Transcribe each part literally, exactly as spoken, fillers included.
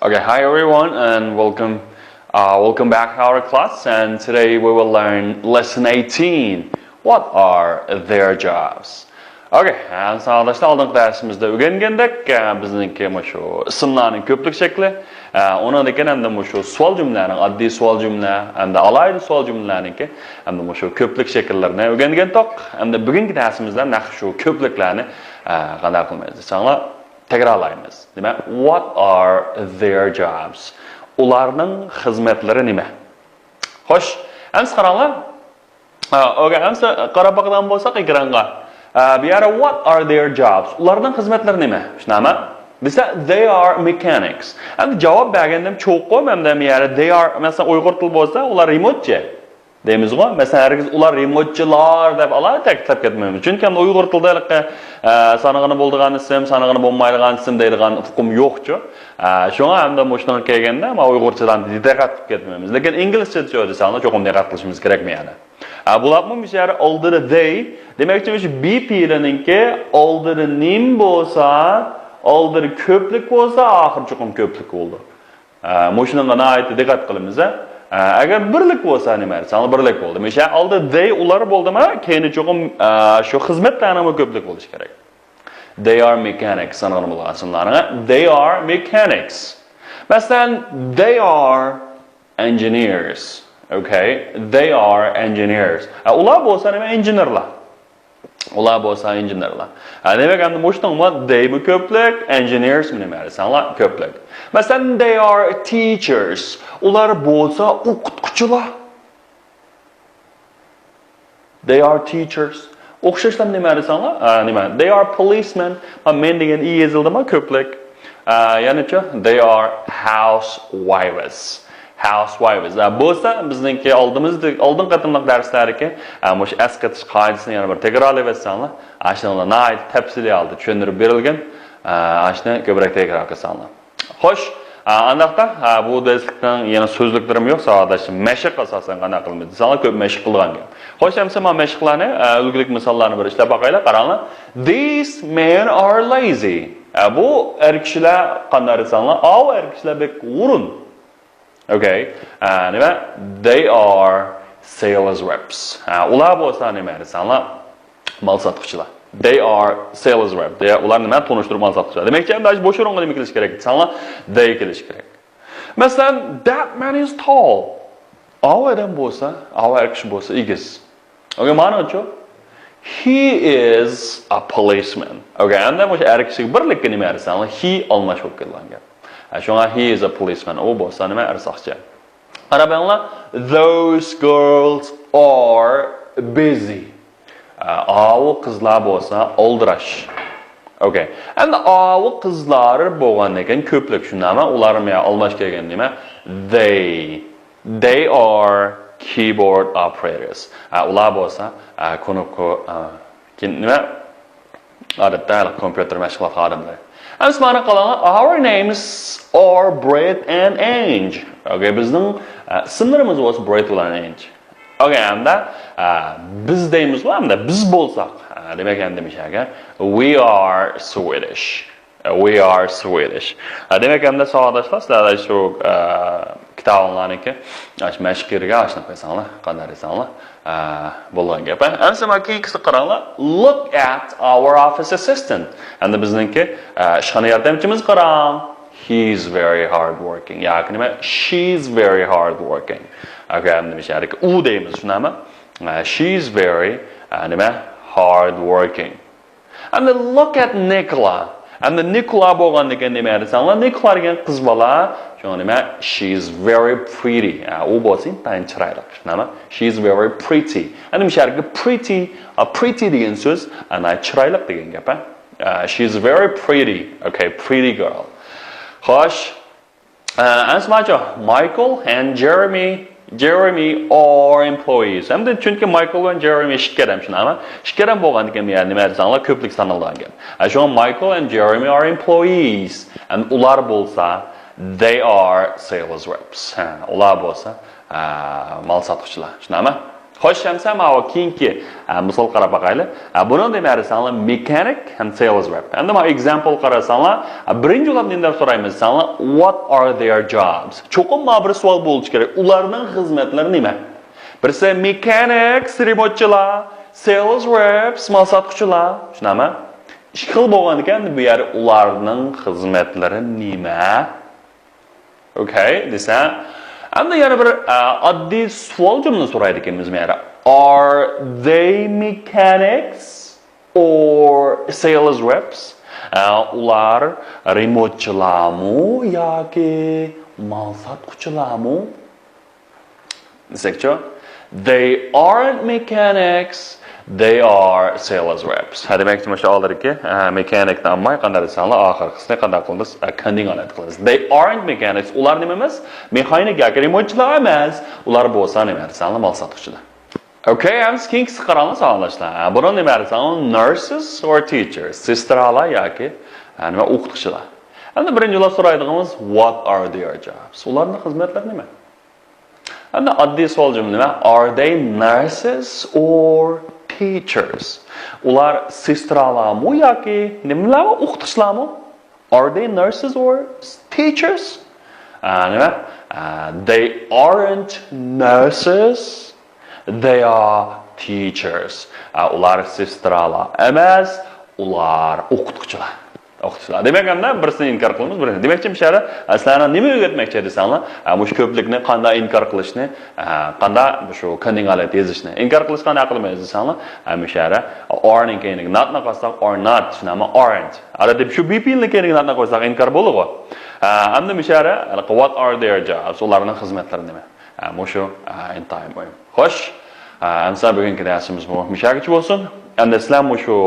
Okay, hi everyone and welcome. Uh, welcome back to our class, and today we will learn lesson eighteen. What are their jobs? Okay, ساۋاقداشلار، ئالدىنقى دەرسىمىزدە ئۆگەنگەندەك، بىزنىڭكى مۇشۇ ئىسىملارنىڭ كۆپلۈك شەكلى، ئۇنىڭدىن كېيىن ھەمدە مۇشۇ سوئال جۈملىلەرنىڭ، ئاددىي سوئال جۈملە ھەمدە ئالاھىدە سوئال جۈملىلەرنىڭكى ھەمدە مۇشۇ كۆپلۈك شەكىللىرىنى ئۆگەنگەنتۇق. ھەمدە بۈگۈنكى دەرسىمىزدە نەق شۇ كۆپلۈكلەرنى قانداق قىلىمىز دېسەڭلار، تەكرارلايمىز. دېمەك، what are their jobs? ئۇلارنىڭ خىزمەتلىرى نېمە؟ خوش، ئەمسە قاراڭلار. ھە، ئوكەي، ئەمسە قاراپ باقىدىغان بولساق ئېكرانغا. ھە، بۇ يەردە what are their jobs؟ ئۇلارنىڭ خىزمەتلىرى نېمە؟ شۇنداقمۇ؟ دېسە they are mechanics. ئەمدى جاۋاب بەرگەندىم چوقۇم، ئەمدى بۇ يەردە they are، مەسىلەن، ئۇيغۇر تىلى بولسا ئۇلار رېمونتچى. دەيمىزغۇ؟ مەسىلەن، ھەرگىز ئۇلار رېمونتچىلار دەپ ئالاھىدە تەكىتلەپ كەتمەيمىز. چۈنكى ئەمدى ئۇيغۇر تىلىدا ھېلىقى، ئە، سانىغىنى بولىدىغان ئىسىم، سانىغىنى بولمايدىغان ئىسىم دەيدىغان ئۇقۇم يوقچۇ. ئە، شۇڭا ئەمدى مۇشۇنىڭغا كەلگەندە، مانا ئۇيغۇرچىدىن دىققەت قىلىپ كەتمەيمىز. لېكىن ئىنگلىزچىدىچۇ دېسەڭلار، چوقۇم دىققەت قىلىشىمىز كېرەكمۇ يەنە؟ ئە، بۇلاپمۇ مۇشۇ يەردە ئالدىدا they، دېمەكچى، مۇشۇ be پېئىلىنىڭكى ئالدىدا name بولسا، ئالدىدا كۆپلۈك بولسا، ئاخىرى چوقۇم كۆپلۈك بولىدۇ. ئە، مۇشۇنىڭغا ناھايىتى دىققەت قىلىمىز، ھە. ئە، ئەگەر بىرلىك بولسا نېمە دېسەڭلار، بىرلىك بولدى. مۇشۇ ئالدى they، ئۇلار بولدىمۇ، كەينى چوقۇم، ئە، شۇ خىزمەتلەرنىڭمۇ كۆپلۈك بولۇشى كېرەك. They are mechanics، سانىغىنى بولغان ئىسىملارنىڭ. They are mechanics. مەسىلەن، they are engineers. Okay? They are engineers. ئە، ئۇلار بولسا نېمە؟ ئىنژېنېرلار. ئۇلار بولسا ئىنژېنېرلار. ھە، دېمەك، ئەمدى مۇشۇنىڭمۇ they مۇ كۆپلۈك، engineers مۇ نېمە دېسەڭلار كۆپلۈك. مەسىلەن، they are teachers. ئۇلار بولسا ئوقۇتقۇچىلار. They are teachers. ئوخشاشلا نېمە دېسەڭلار، ئە، نېمە؟ They are policemen. ما، men دېگەن ئى يېزىلدىمۇ كۆپلۈك. ئە، يەنىچۇ؟ They are housewives. Housewives. ئە، بولسا بىزنىڭكى ئالدىمىزدا، ئالدىنقى قېتىملىق دەرسلەردىكى، ئە، مۇشۇ ئەسقېتىش قائىدىسىنى يەنە بىر تەكرارلىۋەتسەڭلار، ئاشۇنىڭدا ناھايىتى تەپسىلىي ھالدا چۈشەندۈرۈپ بېرىلگەن. ئە، ئاشۇنى كۆپرەك تەكرار قىلساڭلار. خوش، ئە، ئانداقتا، ئە، بۇ دەرسلىكنىڭ يەنە سۆزلۈكلىرىمۇ يوق، ساۋاقداشلار. مەشىق ئاساسەن قانداق قىلىمىز دېسەڭلار، كۆپ مەشىق قىلىدىغان گەپ. خوش، ئەمسە مانا مەشىقلەرنى، ئە، ئۈلگىلىك مىساللارنى بىر ئىشلەپ باقايلى، قاراڭلار. These men are lazy. ئە، بۇ ئەر كىشىلەر قانداق دېسەڭلار، ئاۋۇ ئەر كىشىلەر بەك ھۇرۇن. Okay. ئە، نېمە؟ They are sales reps. ئە، ئۇلار بولسا نېمە دېسەڭلار، مال ساتقۇچىلار. They are sales rep. They، ئۇلار نېمە؟ تونۇشتۇرۇپ مال ساتقۇچىلار. دېمەكچى، ئەمدى بۇ ئورۇنغا نېمە كېلىشى كېرەك دېسەڭلار، they كېلىشى كېرەك. مەسىلەن، that man is tall. ئاۋۇ ئادەم بولسا، ئاۋۇ ئەر كىشى بولسا ئېگىز. Okay، مانىچۇ؟ He is a policeman. Okay، ئەمدى مۇشۇ ئەر كىشىگە بىرلىككە نېمە دېسەڭلار، he ئالماش بولۇپ كېلىدىغان گەپ. ھە، شۇڭا he is a policeman. ئۇ بولسا نېمە؟ ئەر ساقچى. قاراپ بېقىڭلار. Those girls are busy. ئە، ئاۋۇ قىزلار بولسا ئالدىراش. Okay. ئەمدى ئاۋۇ قىزلار بولغاندىن كېيىن كۆپلۈك، شۇنداقمۇ؟ ئۇلار مانا ئالماش كەلگەن نېمە؟ They. They are keyboard operators. ئە، ئۇلار بولسا، ئە، كۇنۇپكا، ئە، كىن-، نېمە؟ ئادەتتە ھېلىقى كومپيۇتېر مەشغۇلات خادىملىرى. ئەمسە مانا قاراڭلار، our names are Brett and Ange. Okay، بىزنىڭ، ئە، ئىسىملىرىمىز بولسا Brett بىلەن Ange. Okay، ئەمدى، ئە، بىز دەيمىزغۇ، ئەمدى بىز بولساق، ئە، دېمەك، ئەمدى مۇشۇ يەرگە we are Swedish. We are Swedish. ئە، دېمەك، ئەمدى ساۋاقداشلار، سىلەر شۇ، ئە، كىتابىڭلارنىڭكى، ئاشۇ مەشىق يېرىگە ئاشۇنى قويساڭلار، قانداق دېسەڭلار، ئە، بولغان گەپ. ئەمسە مانا كېيىنكىسىگە قاراڭلار. Look at our office assistant. ئەمدى بىزنىڭكى، ئە، ئىشخانا ياردەمچىمىزگە قاراڭ. He is very hard working. ياكى نېمە؟ She is very hard working. ئەگەر ئەمدى مۇشۇ يەردىكى ئۇ دەيمىز، شۇنداقمۇ؟ ئە، she is very، ئە، نېمە؟ Hard working. ئەمدى look at Nicola. ئەمدى نىكولا بولغاندىكىن نېمە دېسەڭلار، نىكولا دېگەن قىز بالا. شۇڭا نېمە؟ She is very pretty. ئە، ئۇ بولسا ئىنتايىن چىرايلىق. شۇنداقمۇ؟ She is very pretty. ئەمدى مۇشۇ يەردىكى pretty، ئە، pretty دېگەن سۆز، ئە، ناھايىتى چىرايلىق دېگەن گەپ، ئە. ئە، she is very pretty. Okay, pretty girl. خوش. ئە، ئەمسە ماچۇ، Michael and Jeremy، Jeremy are employees. ئەمدى چۈنكى مايكل بىلەن جېرېمى ئىككى ئادەم، شۇنداقمۇ؟ ئىككى ئادەم بولغاندىكىن، يەنى نېمە دېسەڭلار، كۆپلۈك سانىلىدىغان گەپ. ئە، شۇڭا Michael and Jeremy are employees. ئەمدى ئۇلار بولسا، they are sales reps. ھە، ئۇلار بولسا، ئە، مال ساتقۇچىلار. شۇنداقمۇ؟ خوش، ئەمسە ماۋۇ كېيىنكى، ئە، مىسال قاراپ باقايلى. ئە، بۇنىڭ نېمە دېسەڭلار، مېكانىك ھەم سېلز رېپ. ئەمدى ماۋۇ ئېگزامپل قارىساڭلار، ئە، بىرىنچى بولۇپ نېمە دەپ سورايمىز دېسەڭلار، what are their jobs؟ چوقۇم ماۋۇ بىر سوئال بولۇشى كېرەك. ئۇلارنىڭ خىزمەتلىرى نېمە؟ بىرسى مېكانىك، رېمونتچىلار، سېلز رېپس، مال ساتقۇچىلار. چۈشىنەمە؟ ئىككى خىل بولغان ئىكەن، بۇ يەردە ئۇلارنىڭ خىزمەتلىرى نېمە؟ ئوكەي دېسە، ئەمدى يەنە بىر، ئە، ئاددىي سوئال جۈملە سورايدىكەنمىز مەيەردە. Are they mechanics or sales reps؟ ئە، ئۇلار رېمونتچىلارمۇ ياكى مال ساتقۇچىلارمۇ؟ دېسەكچۇ؟ They aren't mechanics, they are sales reps. ھە، دېمەكچى، مۇشۇ ئالدىدىكى، ئە، مېكانىكنى ئالماي، قانداق دېسەڭلار، ئاخىرقىسىنى قانداق قىلىمىز؟ ئە، كەندىگە ھالەت قىلىمىز. They aren't mechanics. ئۇلار نېمە ئەمەس؟ مېخانىك ياكى رېمونتچىلار ئەمەس. ئۇلار بولسا نېمە دېسەڭلار، مال ساتقۇچىلار. ئوكەي، ئەمدى كېيىنكىسىگە قاراڭلار، ساۋاقداشلار. ئە، بۇنىڭ نېمە دېسەڭلار، nurses or teachers. سېسترالار ياكى، ئە، نېمە، ئوقۇتقۇچىلار. ئەمدى بىرىنچى بولۇپ سورايدىغىنىمىز، what are their jobs؟ ئۇلارنىڭ خىزمەتلىرى نېمە؟ ئەمدى ئاددىي سوئال جۈملە نېمە؟ Are they nurses or teachers؟ ئۇلار سېسترالارمۇ ياكى نېمىلەرمۇ؟ ئوقۇتقۇچىلارمۇ؟ Are they nurses or teachers؟ ئە، نېمە؟ ئە، they aren't nurses. They are teachers. ئە، ئۇلار سېسترالار ئەمەس، ئۇلار ئوقۇتقۇچىلار. ئوقۇتقۇچىلار. دېمەك، ئەمدى بىرسىنى ئىنكار قىلىمىز، بىرسىنى. دېمەكچى، مۇشۇ يەردە، ئە، سىلەرنى نېمە ئۆگەتمەكچى دېسەڭلار، ئە، مۇشۇ كۆپلۈكنى قانداق ئىنكار قىلىشنى، ئە، قانداق مۇشۇ كەندىگە ھالەت يېزىشنى. ئىنكار قىلىشقا نېمە قىلىمىز دېسەڭلار، ئە، مۇشۇ يەردە are نىڭ كەينىگە not نى قوشساق، are not، شۇنداقمۇ aren't. ئادەتتە شۇ be پېئىلنىڭ كەينىگە not نى قوشساق ئىنكار بولىدىغۇ. ئە، ئەمدى مۇشۇ يەردە، what are their jobs؟ ئۇلارنىڭ خىزمەتلىرى نېمە؟ ئە، مۇشۇ، ئە، ئىنتايىن مۇھىم. خوش. ئە، ئەمسە بۈگۈنكى دەرسىمىز بۇ مۇشۇ يەرگىچە بولسۇن. ئەمدى سىلەر مۇشۇ،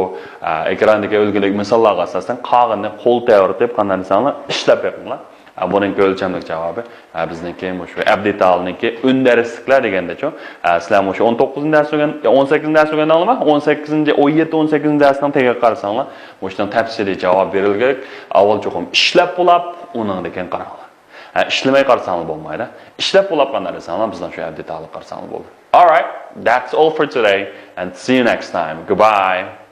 ئە، ئېكراندىكى ئۈلگىلىك مىساللارغا ئاساسەن قالغىنىنى قول تەۋرىتىپ، قانداق دېسەڭلار، ئىشلەپ بېقىڭلار. ئە، بۇنىڭكى ئۆلچەملىك جاۋابى، ئە، بىزنىڭكى مۇشۇ ئەبدىتالنىڭكى ئۈندەرسلىكلەر دېگەندىچۇ. ئە، سىلەر مۇشۇ ئون توققۇزىنچى دەرس ئۆگەن-، ئون سەككىزىنچى دەرس ئۆگەندىڭلارمۇ؟ ئون سەككىزىنچى، ئون يەتتە، ئون سەككىزىنچى دەرسنىڭ تېگىگە قارىساڭلار، مۇشۇنىڭ تەپسىلىي جاۋاب بېرىلگەن. ئاۋۋال چوقۇم ئىشلەپ بولاپ، ئۇنىڭدىن كېيىن قاراڭلار. ھە، ئىشلىمەي قارىساڭلار بولمايدۇ. ئىشلەپ بولاپ قانداق دېسەڭلار، بىزنىڭ شۇ ئەبدىتالغا قارىساڭلار بولدى. Alright, that's all for today and see you next time. Goodbye.